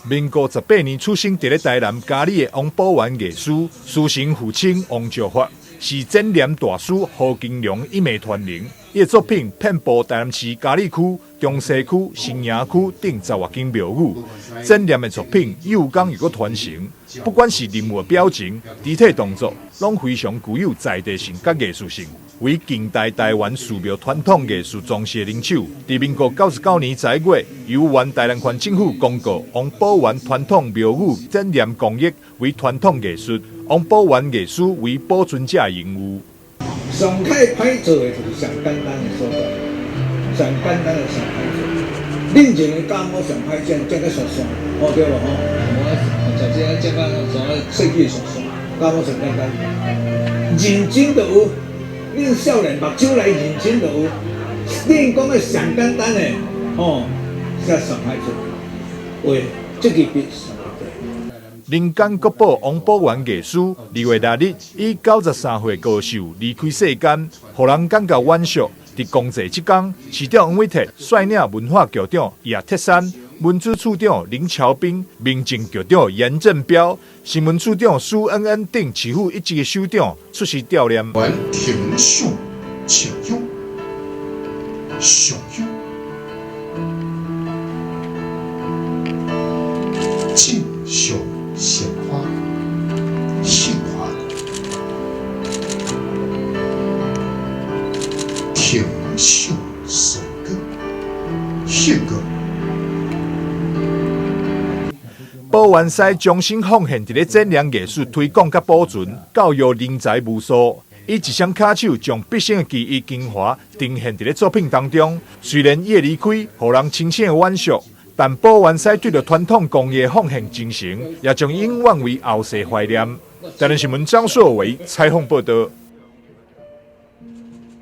民國18年出生佇咧台南佳里的王寶元藝師，師承父親王石發，是剪黏大師何金龍一脈傳承。伊的作品遍佈台南市佳里區、中西區、新營區等十外間廟宇。剪黏的作品又工又閣傳神，不管是人物表情、肢體動作，攏非常具有在地性佮藝術性。為近代台灣寺廟傳統藝術裝飾的能手。佇民國99年11月，由原台南縣政府公告王寶元傳統廟宇剪黏工藝為傳統藝術，王寶元藝師為保存者榮譽。上較歹做的就是上簡單的所在，上簡單的上歹做。恁前的膠膜上歹剪，剪甲刷刷，哦對無吼？我食這剪甲啥設計刷刷，膠膜上簡單，認真就有。恁少年目睭來認真就有。恁講的上簡單的，吼，才上歹做。畫這支筆上歹做。人間國寶王寶元藝師，2月6日以93歲高壽離開世間，予人感覺惋惜。佇公祭這工，市長黃偉哲率領文化局長葉鐵珊、文資處長林喬斌、民政局長顏振標、新聞處長蘇恩恩等市府一級的首長出席悼念。亭上清香，上香，正上鮮花，杏花，亭上素果，杏果。寶元師終身奉獻佇咧剪黏藝術推廣佮保存，教育人才無數。以一雙跤手將畢生的技藝精華呈現佇咧作品當中。雖然伊的離開，予人深深的惋惜，但寶元師對著傳統工藝的奉獻精神，也將永遠為後世懷念。台南新聞張碩偉採訪報導。